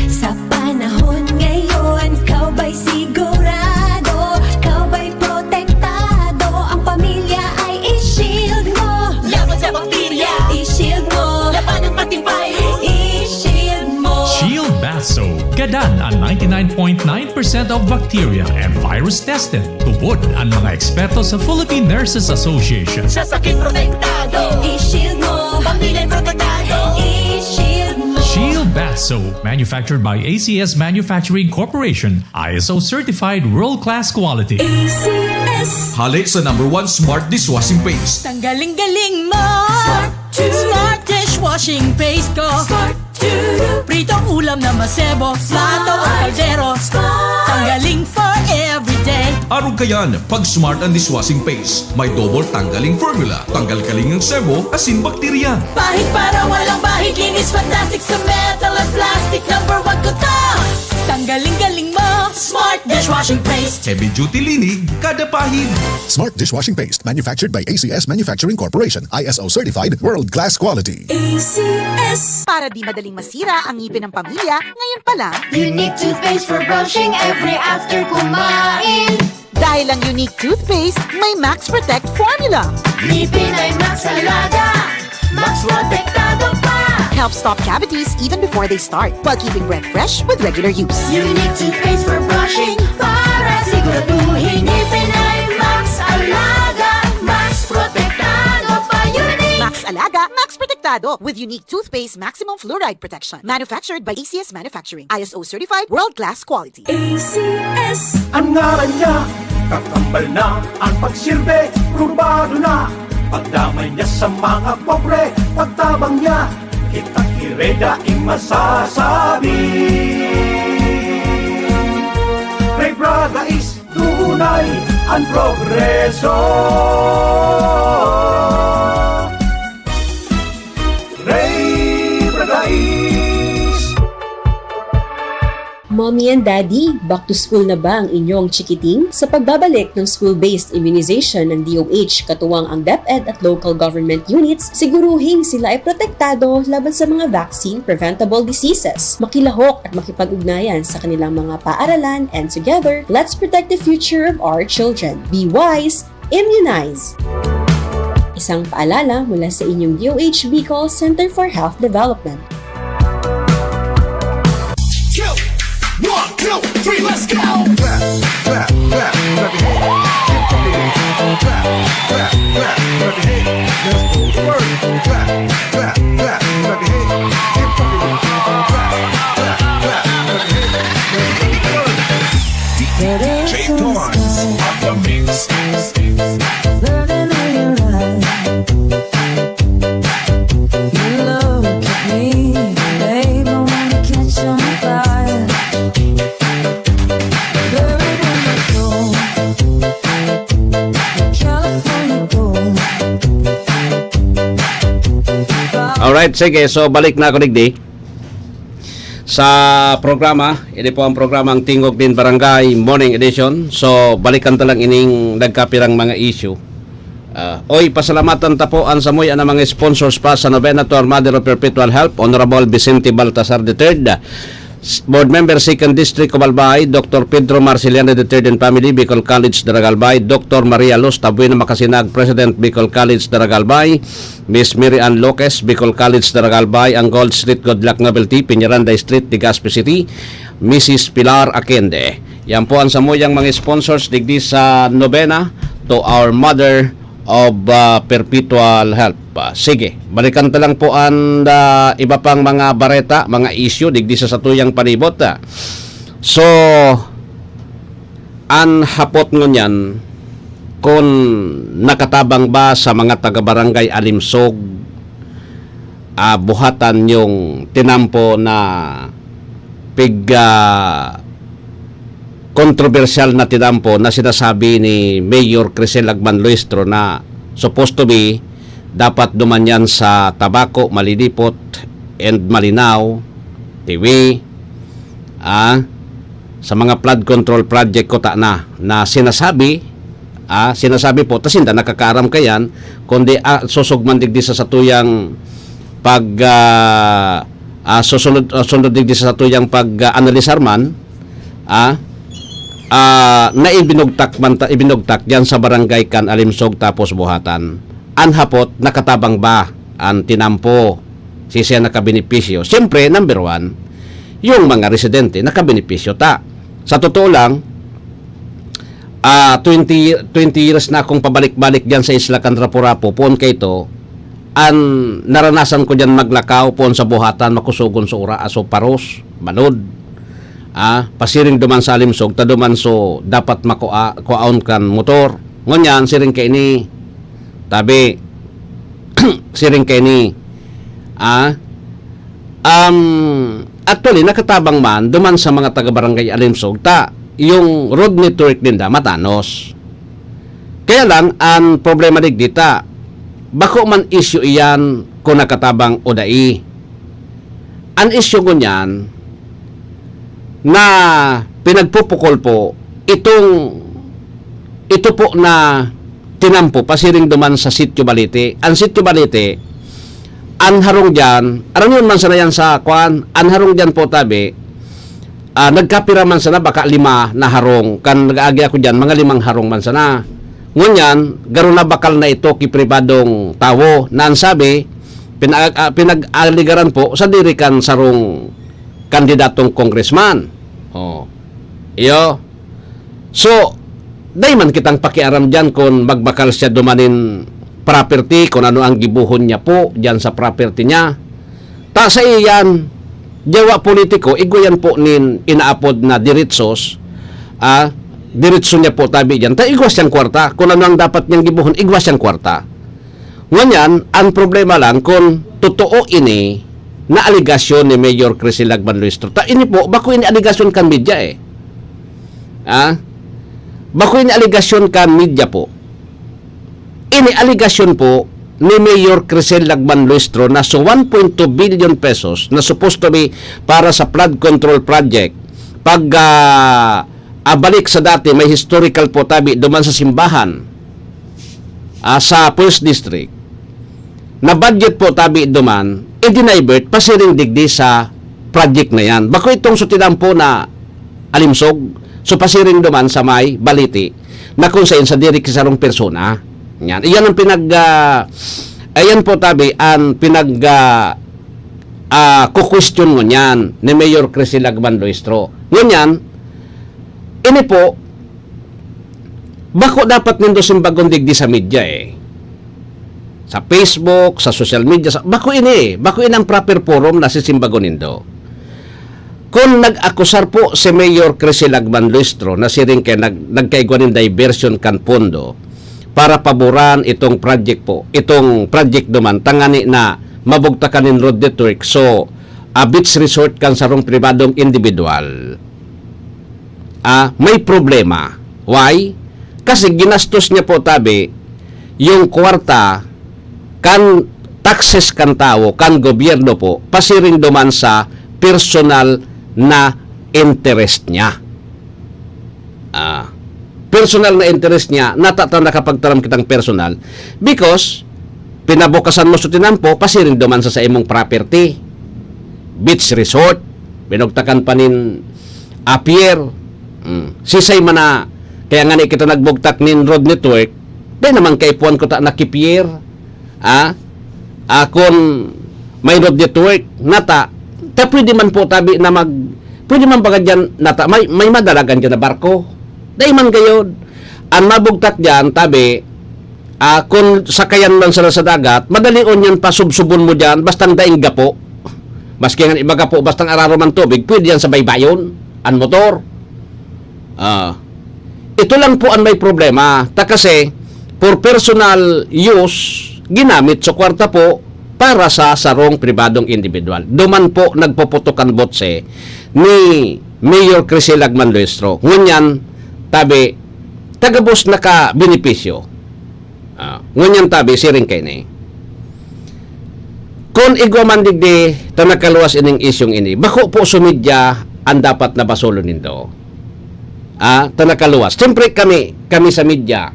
Sa panahon ngayon, ikaw ba'y sigurado? Ikaw ba'y protektado? Ang pamilya ay i-shield mo. Laban sa bakterya, i-shield mo. Labanan pati virus, i-shield mo. Shield Bath Soap. Gadan an ninety-nine point nine percent of bacteria and virus tested. Tubod an mga eksperto sa Philippine Nurses Association. Sa sakit protektado, i-shield mo. Pamilya protektado, i-shield mo. Shield Bath Soap, manufactured by A C S Manufacturing Corporation, I S O certified, world-class quality. A C S. Hale sa number one smart dishwashing paste. Tanggaling-galing mo. Smart dishwashing paste ko. Pritong ulam na masebo, plato o kaldero. Tanggaling for everyday. Arog kayan, pag Smart an dishwashing paste, may double tanggaling formula. Tanggal kaling ang sebo, asin bakterya. Pahid para walang bahid, linis fantastic sa metal at plastic. Number one ko to. Tanggaling-galing mo, Smart dishwashing paste. Heavy duty linig, kada pahid. Smart dishwashing paste, manufactured by A C S Manufacturing Corporation, I S O certified, world-class quality. A C S. Para di madaling masira ang ngipin ng pamilya, ngayon pa lang. Unique toothpaste for brushing every after kumain. Dahil ang Unique toothpaste may Max Protect formula. Ngipin ay Max Alaga, Max Protektado pa. Helps stop cavities even before they start, while keeping breath fresh with regular use. Unique toothpaste for brushing para siguraduhin ngipin ay Max Alaga, Max Protektado pa. Unique. Max Alaga, Max Protektado with Unique Toothpaste Maximum Fluoride Protection. Manufactured by A C S Manufacturing. I S O certified, world-class quality. A C S. An ngaran niya, kakambal na an pagsirbe, probado na. Pagdamay niya sa mga pobre, pagtabang niya, kita ki Reda in masasabi. Rey Braga is tunay an progreso. Rey Braga is. Mommy and Daddy, back to school na ba ang inyong chikiting? Sa pagbabalik ng school-based immunization ng D O H, katuwang ang DepEd at local government units, siguruhing sila ay protektado laban sa mga vaccine-preventable diseases. Makilahok at makipag-ugnayan sa kanilang mga paaralan, and together, let's protect the future of our children. Be wise, immunize! Isang paalala mula sa inyong D O H Bicol Center for Health Development. Two, one, two, three, let's go! Clap, clap, clap, clap your hands. Keep clapping. Clap, clap, clap your hands. Let's go. Work. Clap, clap, clap, clap your hands. Keep clapping. Clap, clap, clap, clap your hands. Let's go. Work. D J Torrance on the mix. Burning in your eyes. You look at me, babe, I wanna catch on fire. Buried in my soul, California gold. Alright, sige. So, balik na ako digdi sa programa. Ini po ang programang Tingog nin Barangay Morning Edition. So, balikan ta lang ining nagkapirang mga issue. Ah, oy, pasalamatan ta po an samuya na mga sponsors pa sa Novena to Our Mother of Perpetual Help, Honorable Vicente Baltasar the third, Board Member, Second District of Albay, Doctor Pedro Marceliano the third and family, Bicol College, Daraga Albay, Doctor Maria Luz Tabuena Macasinag, President, Bicol College, Daraga Albay, Miss Mary Ann Loques, Bicol College, Daraga Albay, ang Gold Street Good Luck Novelty, Peñaranda Street, Legazpi City, Missus Pilar Aquende. Yan po ang samuyang mga sponsors digdi sa Novena to Our Mother of, ah, Perpetual Help. Ah, sige, balikan ta lang po ang, ah, iba pang mga bareta, mga issue digdi sa satuyang palibot, ah. So, an hapot ngunyan, kun nakatabang ba sa mga taga-barangay Alimsog, ah, buhatan yung tinampo na pig, ah, kontrobersyal na tinampo na sinasabi ni Mayor Crisel Agman Luistro na supposed to be dapat duman yan sa Tabaco, Malilipot, and Malinao, Tiwi, ah, sa mga flood control project ko ta na, na sinasabi, ah, sinasabi po, ta sinda nakakaaram kayan, kundi, ah, susog man digdi sa satuyang pag, ah, ah, susunod, ah, sunod digdi sa satuyang pag, ah, analisar man, ah, ah, na ibinugtak man ta, ibinugtak diyan sa barangay kan Alimsog tapos Buhatan. An hapot, nakatabang ba an tinampo? Siisay an nakabenepisyo? Siyempre, number one, yung mga residente nakabenepisyo ta. Sa totoo lang, ah, twenty, twenty years na akong pabalik-balik diyan sa Isla kan Rapu-Rapu, poon kaito, an naranasan ko diyan maglakaw, poon sa Buhatan, makusogon sa ura, aso paros, balod. Ah, pasiring duman sa Alimsog, ta duman so dapat makua-, kuaon kan motor. Ngunyan, siring kaini, tabi, siring kaini, ah, um, actually, nakatabang man duman sa mga taga-barangay Alimsog, ta yung road network ninda matanos. Kaya lang, ang problema digdi ta, bako man isyu iyan kung nakatabang o dai. An isyu ngunyan na pinagpupukol po itong, ito po na tinampo pasiring duman sa Sitio Balite. Ang Sitio Balite, an harong diyan, aram yun man sana yan sa kwan, an harong diyan po tabi, ah, nagkapira man sana, baka lima na harong. Kan nag-aagi ako diyan, mga limang harong man sana. Ngunyan, garo na bakal na ito ki pribadong tawo na an sabi, pinag-, ah, pinag-aligaran po sa diri kan sarong kandidatong congressman. Oh. Iyo. So, dai man kitang pakiaram diyan kun magbakal siya duman nin property, kun ano ang gibohon niya po diyan sa property niya. Ta sa iyan, yawa politiko, igwa yan po nin inaapod na diretsos, ah, diretso niya po tabi diyan. Ta igwa siyang kwarta. Kun ano ang dapat niyang gibohon, igwa siyang kwarta. Ngunyan, ang problema lang kun totoo ini na aligasyon ni Mayor Crisel Lagman Luistro. Ta ini po, bako ini aligasyon kan media eh. Ah? Bako ini aligasyon kan media po. Ini aligasyon po ni Mayor Crisel Lagman Luistro na so one point two billion pesos na supposed to be para sa flood control project, pag, ah, ah, balik sa dati, may historical po tabi duman sa simbahan, ah, sa First District, na budget po tabi duman, i-divert pasiring digdi sa project na yan. Bako itong so tinampo na Alimsog, so pasiring duman sa may Baliti, na kung sain sa diri ki sarong persona. Yan. Iyan ang pinag, ah, ayan po tabi, ang pinag, ah, ah, kukwestiyon ngunyan ni Mayor Crisel Lagman Luistro. Ngunyan, ini po, bako dapat nindo simbagon digdi sa media eh. Sa Facebook, sa social media, sa, bako ini eh. Bako ini ang proper forum na sisimbagon nindo. Kun nag-akusar po si Mayor Crisel Lagman Luistro na siring kay nag-, nagkaigwa nin diversion kan pondo para paboran itong project po, itong project duman, tangani na mabugtakan nin road network. So, a beach resort kan sarong pribadong individual. Ah, may problema. Why? Kasi ginastos niya po tabi yung kwarta kan taxes kan tawo, kan gobyerno po, pasiring duman sa personal na interest niya. Ah, personal na interest niya, natatan nakapagtaram kitang personal because pinabukasan mo sa tinampo, pasiring duman sa, sa imong property. Beach resort, binugtakan pa nin, ah, pier. Mm. Sisay man na, kaya nga ni kita nagbugtak nin road network, di naman kaipuan ko ta nakipier. Ah? Ah, kun may road network, nata, ta pwede man po tabi na mag, pwede man baga dyan, nata, may, may madalagan dyan na barko. Dai man gayod. Ang mabugtak dyan, tabi, ah, kun sakayan man sana sa dagat, madali on yan pasubsubon mo dyan, bastang daing gapo. Maski nga iba gapo, bastang araro man tubig, pwede yan sa baybayon, ang motor. Ah, ito lang po ang may problema. Ta kasi, for personal use, ginamit sa kwarta po para sa sarong pribadong individual. Duman po nagpuputok an botse ni Mayor Crisel Lagman Luistro. Ngunyan, tabi, tagabos nakabenepisyo. Ah, ngunyan tabi, siring kaini. Kun igwa man digdi ta nakaluwas ining isyung ini, bako po sa media an dapat na basolon nindo. Ah, ta nakaluwas. Siyempre kami, kami sa media,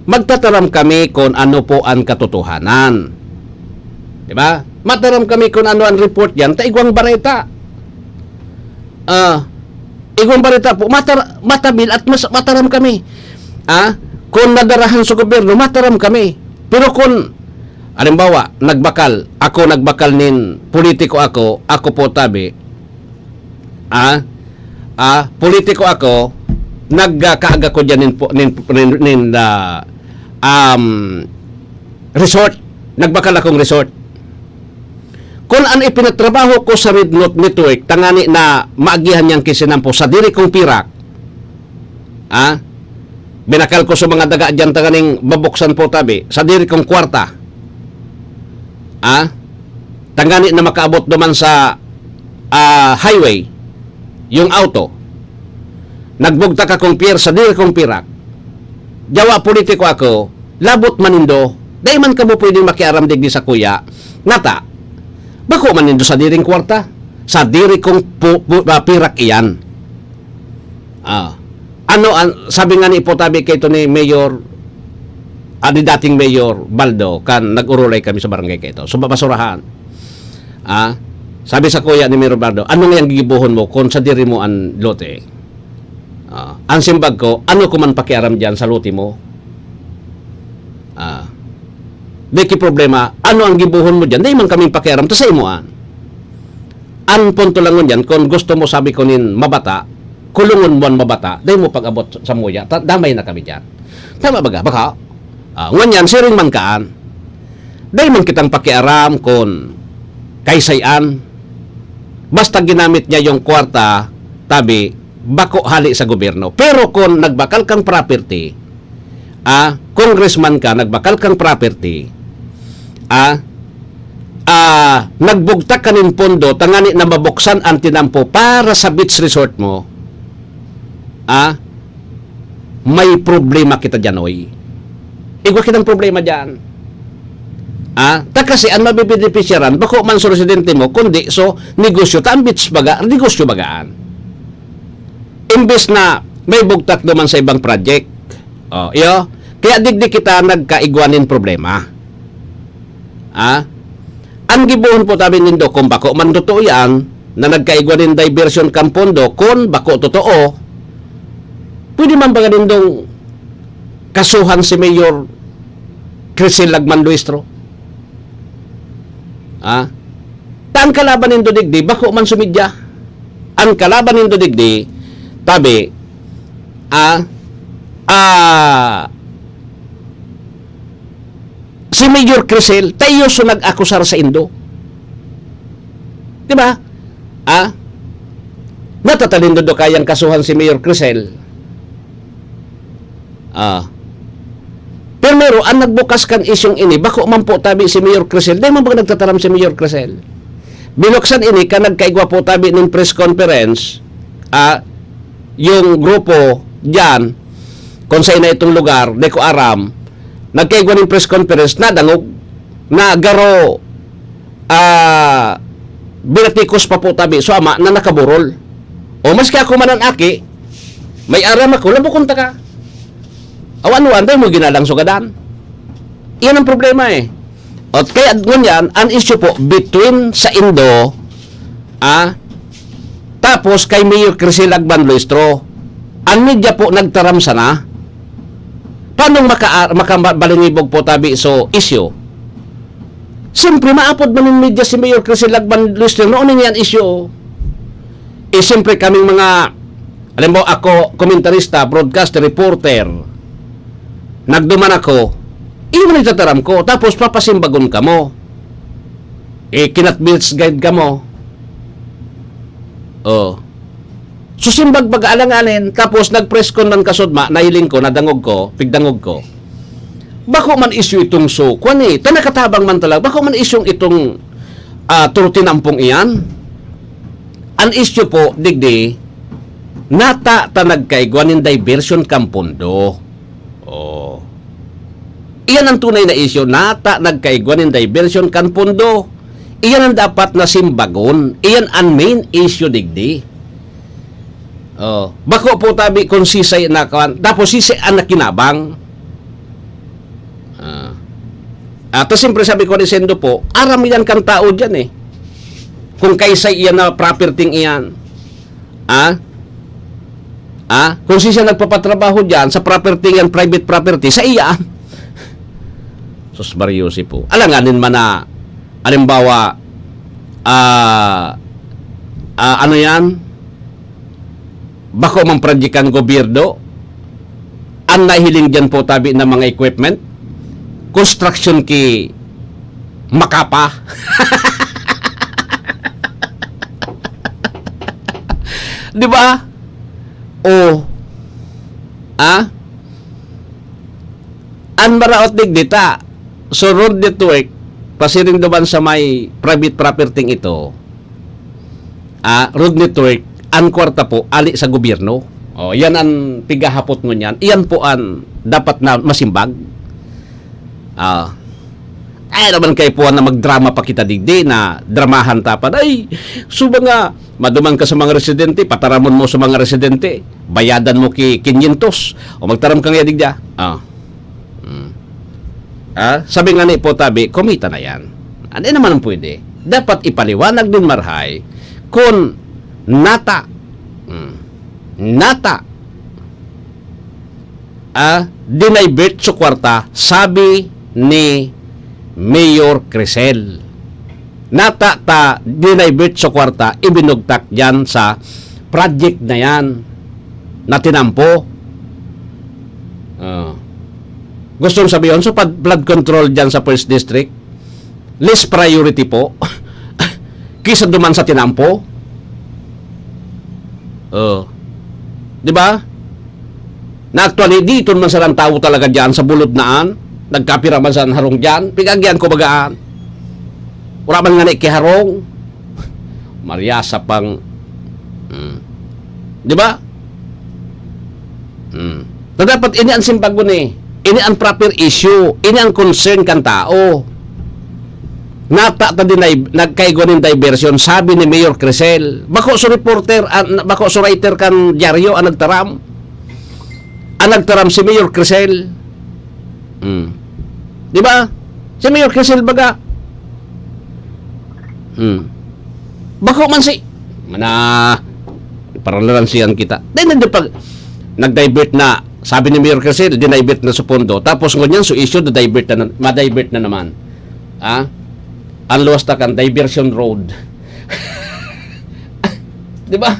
magtataram kami kung ano po ang katotohanan. Di ba? Mataram kami kung ano ang report diyan, ta igwang bareta. Ah, igwang bareta po, matar-, matabil at mas-, mataram kami. Ah, kung nadarahan sa gobyerno, mataram kami. Pero kung, halimbawa, nagbakal, ako nagbakal nin politiko ako, ako po tabi, ah, ah, politiko ako, nagkaaga ko diyan nin po, nin, nin, nin, ah, um, resort. Nagbakal akong resort. Kung an ipinatrabaho ko sa Red Note Network, tangani na maagihan niyang kisinampo sa diri kong pirak, ah, binakal ko sa mga daga diyan tanganing mabuksan po tabi, sa diri kong kwarta. Ah, tangani na makaabot duman sa, ah, highway, yung auto. Nagbugtak akong pier sa diri kong pirak. Yawa politiko ako, labot man nindo, dai man kamo pwedeng makiaram digdi sa kuya. Nata, bako man nindo sa diring kwarta, sa diri kong pu-, pu-, ah, pirak iyan. Ah, ano an, sabi nga ni Ipotabi kay to ni Mayor, ah, ni dating Mayor Baldo, kan nag-urulay kami sa barangay kay to. So, babasurahan. Ah, sabi sa kuya ni Mayor Baldo, "Ano nga yang gigibohon mo kung sa diri mo an lote?" Ah, ang simbag ko, "Ano ko man pakiaram diyan sa lote mo?" Ah, di ki problema, ano ang gibohon mo diyan? Di man kaming pakiaram, ta sa imo an. Ang punto lang ngunyan, kung gusto mo, sabi ko nin mabata, kulungon mo an mabata, dai mo pag-abot sa muya, ta-, damay na kami diyan. Tama baga? Baka, ah, ngunyan, siring man kaan. Dai man kitang pakiaram kung kaisay an. Basta ginamit niya yung kwarta, tabi, bako hali sa gobyerno. Pero kung nagbakal kang property, ah, congressman ka, nagbakal kang property, ah, ah, nagbugtak ka nin pondo, tangani na mabuksan ang tinampo para sa beach resort mo, ah, may problema kita diyan, oy. Igwa kitang problema diyan. Ah, ta kasi ang mabibenepisyaran, bako man sa residente mo, kundi so negosyo, ta ang beach baga, negosyo bagaan. Imbes na may bugtak naman sa ibang project. Oh, iyo. Kaya digdi kita nagkaigwa nin problema. Ah? Ang gibohon po tabi nindo, kung bako man totoo yan, na nagkaigwa nin diversion kan pondo, kung bako totoo, pwede man ba nindong kasuhan si Mayor Crisel Lagman Luistro? Ah? Ta ang kalaban nindo digdi, bako man sa media. Ang kalaban nindo digdi, tabi, ah, ah, si Mayor Crisel, ta iyo so nag-akusar sa indo. Di ba? Ah? Natatalindod do kayang kasuhan si Mayor Crisel. Ah. Primero, ang nagbukas kan isyung ini, bako man po tabi si Mayor Crisel. Dai man ba nagtataram si Mayor Crisel? Binuksan ini ka nagkaigwa po tabi nin press conference, ah, yung grupo diyan, kung sa ina itong lugar, di ko aram, nagkaigwa nin press conference, nadangog, na garo, ah, binatikos pa po tabi, so ama na nakaburol. O maski ako man an aki, may aram ako, labukon ta ka. Awan-awan, dai mo ginalang sugadan. Iyan ang problema eh. At kaya ngunyan, ang issue po, between sa indo, ah, tapos kay Mayor Crisel Lagman Luistro, ang media po nagtaram sana. Paano maka-, makabalingibog po tabi so issue? Siyempre, maapod man nin media si Mayor Crisel Lagman Luistro, noon yan issue. Eh, siyempre, kaming mga, alam mo, ako, komentarista, broadcaster, reporter, nagduman ako, iyo man itataram ko, tapos papasimbagon kamo. Eh, kinatbills guide kamo. Oh. So, simbag pag-aalanganin, tapos nag-press con man kasudma, nahiling ko, nadangog ko, pigdangog ko. Bako man isyu itong so, kwan eh, ta nakatabang man talaga, bako man isyung itong, ah, turutinampong iyan. An isyu po, digdi, nata ta nagkaigwa nin diversion kan pondo. Oh. Iyan ang tunay na isyu. Nata nagkaigwa nin diversion kan pondo. Iyan ang dapat na simbagon. Iyan ang main issue digdi. Oh, bako po tabi kung sisay na kuwan. Tapos sisay ang nakinabang. Ah. At siyempre sabi ko ni Sendo po, aram yan kan tao dyan eh. Kung kaisa iyan na property iyan. Ah? Ah? Kung sisay nagpapatrabaho dyan sa property yan, private property, sa iya. Sus, Mario, si po. Alanganin man na, halimbawa, ah, ah, ano yan? Bako mang project ang gobyerno, ang nahiling dyan po tabi ng mga equipment, construction ki makapa. Di ba? O, ah? Ang maraot digdi ta, so road network, pasiring duman sa may private property ito, ah, road network, ang kwarta po, ali sa gobyerno. Oh, yan ang pigahapot ngunyan. Iyan po ang dapat na masimbag. Ah. Ay naman kay puwan na magdrama pa kita digdi na dramahan ta pa. Ay, suba nga, maduman ka sa mga residente, pataramon mo sa mga residente, bayadan mo ki quinientos, o magtaram ka nga digdi, ah. Ah. Hmm. Ah, sabi nga ni po tabi, kumita na yan. Ano naman ang pwede? Dapat ipaliwanag din marahay kung nata, hmm, nata, ah, dinivert sa kwarta, sabi ni Mayor Crisel. Nata ta dinivert sa kwarta, ibinugtak dyan sa project na yan na tinampo. Ah. Gustong sabihin, so pad-, flood control dyan sa First District, less priority po kisa duman sa tinampo. Oh. Di ba? Na actually, dito naman sa tawo talaga dyan sa bulod naan, nagkapira man sa harong dyan, pigagyan ko bagaan. Wala man nga ni kiharong. Maryasa pang, hmm. Di ba? Hmm. Na dapat ini ang simbagon eh. Ini ang proper issue. Ini ang concern kan tao. Nata ta dinay, nagkaigwa nin diversion, sabi ni Mayor Crisel. Bako so reporter, ah, bako so writer kan dyaryo ang nagtaram. Ang nagtaram si Mayor Crisel. Hmm. Di ba? Si Mayor Crisel baga. Hmm. Bako man si, mana, paralalansihan kita. Then, then, pag nag-divert na, sabi ni Mayor Crisel, dinivert na sa pondo. Tapos ngunyan, so issue, na-divert na, ma-divert na naman. Ah? Ang luwas ta kan diversion road. Di ba?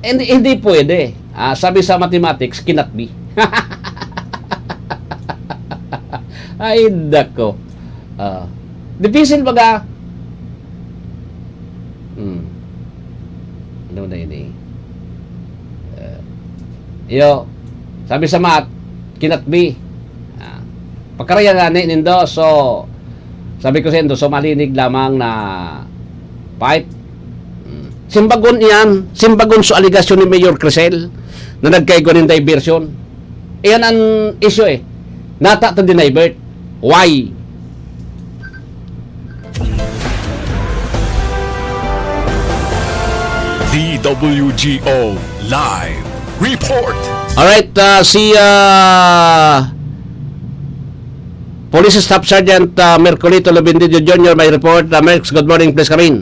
Hindi, hindi pwede. Ah, sabi sa mathematics, cannot be. Ay, dako. Ah, dipisil baga. Hmm. Ano na ini? Ah, iyo, sabi sa math, cannot be. Ah, pagkarayan na ni nindo, so, sabi ko sa indo, so malinig lamang na pipe. Hmm. Simbagon iyan, simbagon sa aligasyon ni Mayor Crisel na nagkaigwa nin diversion. Iyan ang issue eh. Nata ta dinivert. Why? D W G O Live Report. Alright, ah, si, ah, Police Staff Sergeant, ah, Mercolito Lobendidio Junior may report. Ah, Mercs, good morning, please come in.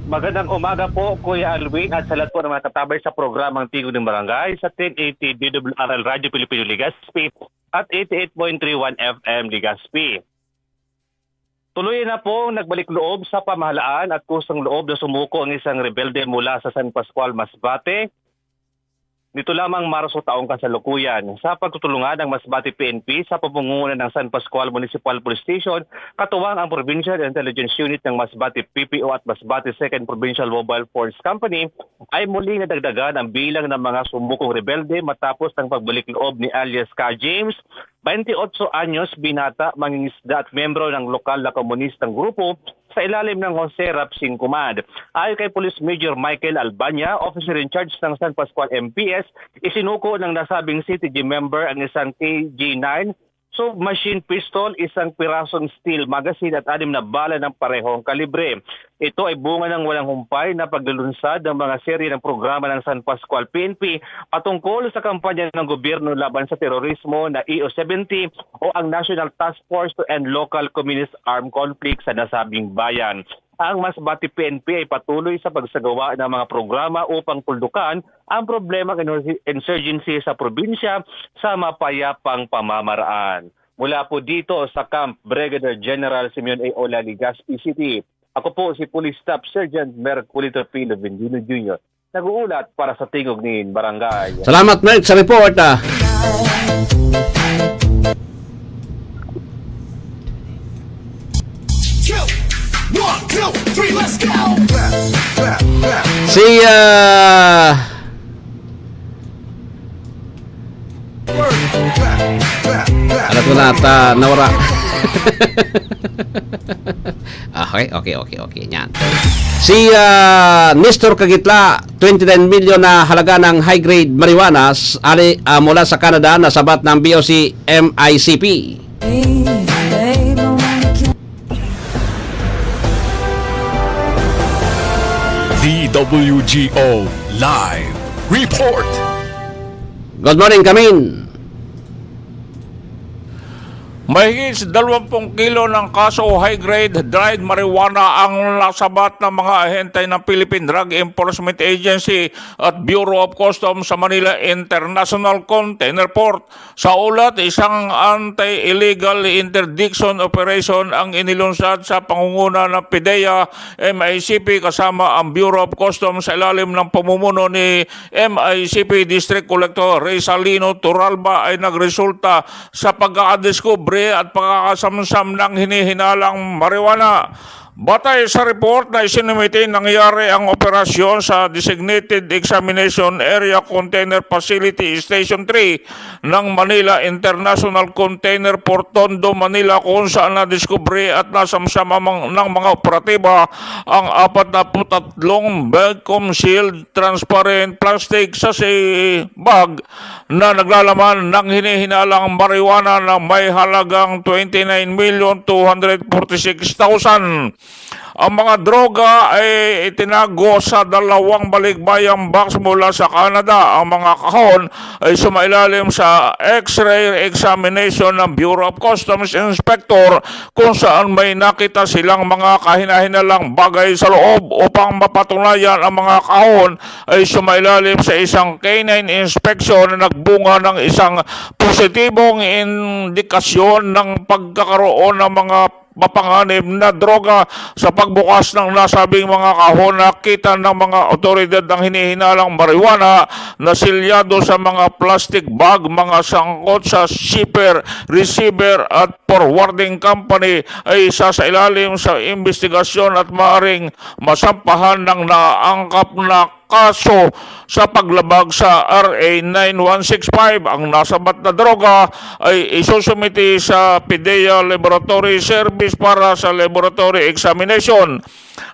Magandang umaga po, Kuya Alwin, at sa lahat po ng mga tatabay sa programang Tigo ng Barangay sa ten eighty D W R L Radyo Pilipino Legazpi at eighty-eight point three one F M Legazpi. Tuloy na pong nagbalik loob sa pamahalaan at kusang loob na sumuko ang isang rebelde mula sa San Pascual, Masbate, nito lamang Marso taong kasalukuyan. Sa pagtutulungan ng Masbate P N P sa pamumuhunan ng San Pascual Municipal Police Station, katuwang ang Provincial Intelligence Unit ng Masbate P P O at Masbate Second Provincial Mobile Force Company, ay muli nadagdagan ang bilang ng mga sumukong rebelde matapos ng pagbalik loob ni alias Ka James, twenty-eight anyos, binata, mangingisda at miyembro ng lokal na komunistang grupo sa ilalim ng Jose Rapsin Command. Ayon kay Police Major Michael Albania, officer in charge ng San Pascual M P S, isinuko ng nasabing C T G member ang isang K G nine submachine pistol, isang pirasong steel magazine at anim na bala ng parehong kalibre. Ito ay bunga ng walang humpay na paglulunsad ng mga serye ng programa ng San Pascual P N P patungkol sa kampanya ng gobyerno laban sa terorismo na E O seventy o ang National Task Force to End Local Communist Armed Conflict sa nasabing bayan. Ang Masbate P N P ay patuloy sa pagsagawa ng mga programa upang tuldukan ang problema ng insurgency sa probinsya sa mapayapang pamamaraan. Mula po dito sa Camp Brigadier General Simeon A. Ola, Legazpi City, ako po si Police Staff Sergeant Merculito Pilo Vendino Junior, nag-uulat para sa Tingog nin Barangay. Salamat, Mert, sa report, ah. Si, ah, alam ko na, ta, nawara. Okay, okay, okay, okay. Yan. Si, ah, Nestor Kagitla, twenty-nine million na halaga ng high-grade marijuana s-, ali, ah, mula sa Canada, nasabat ng B O C M I C P. D W G O Live Report. Good morning, Kamin. Mahigit sa dalwampung kilo ng kaso high-grade dried marijuana ang nasabat ng mga ahente ng Philippine Drug Enforcement Agency at Bureau of Customs sa Manila International Container Port. Sa ulat, isang anti-illegal interdiction operation ang inilunsad sa pangunguna ng PDEA M I C P kasama ang Bureau of Customs sa ilalim ng pamumuno ni M I C P District Collector Rizalino Turalba ay nagresulta sa pagkakadiskubre at pagkakasamsam ng hinihinalang marijuana. Batay sa report na isinumite, nangyari ang operasyon sa Designated Examination Area Container Facility Station three ng Manila International Container Port, Tondo, Manila, kung saan nadiskubre at nasamsam ang mang-, ng mga operatiba ang apat na put tatlong vacuum-sealed transparent plastic sachet bag na naglalaman ng hinihinalang marijuana na may halagang twenty-nine million two hundred forty-six thousand. Ang mga droga ay itinago sa dalawang balikbayang box mula sa Canada. Ang mga kahon ay sumailalim sa X-ray examination ng Bureau of Customs Inspector, kung saan may nakita silang mga kahinahinalang bagay sa loob. Upang mapatunayan, ang mga kahon ay sumailalim sa isang canine inspection na nagbunga ng isang positibong indikasyon ng pagkakaroon ng mga mapanganib na droga. Sa pagbukas ng nasabing mga kahon, nakita ng mga awtoridad ang hinihinalang marijuana na silyado sa mga plastic bag, mga sangkot sa shipper, receiver at forwarding company ay isasailalim sa imbestigasyon at maaring masampahan ng naangkap na kaso sa paglabag sa R A nine one six five. Ang nasabat na droga ay isusumite sa PDEA Laboratory Service para sa laboratory examination.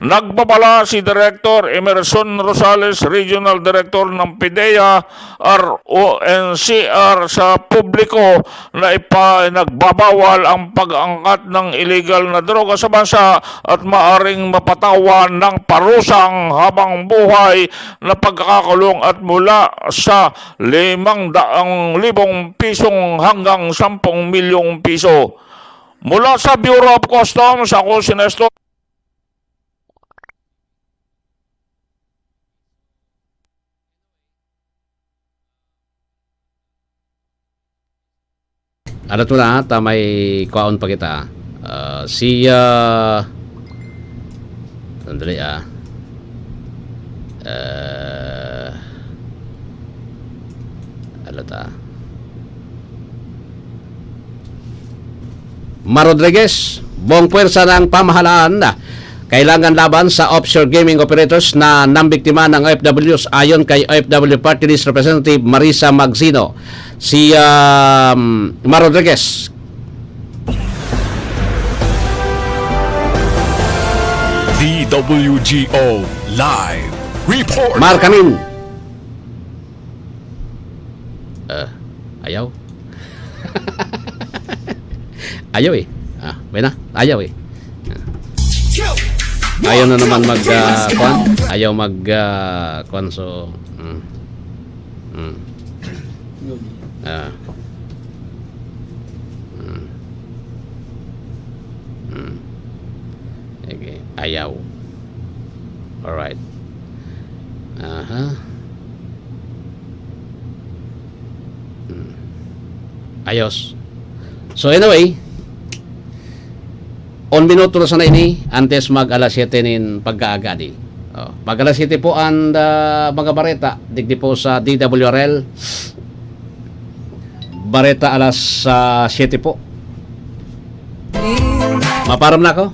Nagbabala si Director Emerson Rosales, Regional Director ng PDEA R O N C R, sa publiko na ipa-, nagbabawal ang pag-angkat ng illegal na droga sa bansa at maaring mapatawan ng parusang habang buhay na pagkakakulong at mula sa limang daang libong pisong hanggang sampung milyong piso. Mula sa Bureau of Customs, ako si Nestor. Ano to na, ta may kwaon pa kita. Ah, si, ah, sandali, ah. Ah, ano ta? Mar Rodriguez, buong puwersa ng pamahalaan kailangan laban sa offshore gaming operators na nambiktima ng O F Ws, ayon kay O F W Party List Representative Marisa Magsino. Si, um, Mar Rodriguez. D W G O Live Report. Mar, kamin. Ah, ayaw. Ayaw eh. Ah, buena. Ayaw eh. Ah. Ayaw na naman mag, ah, kwan. Ayaw mag, ah, kwan, so, mm. Mm. Ah. Mm. Mm. Okay. Ayaw. Alright. Aha. Mm. Ayos. So anyway, un minuto na sana ini antes mag alas siyete nin pagkaaga di. Oh, mag alas siyete po ang, ah, mga bareta digdi po sa D W R L. Bareta alas, ah, siyete po. Maparam na ako.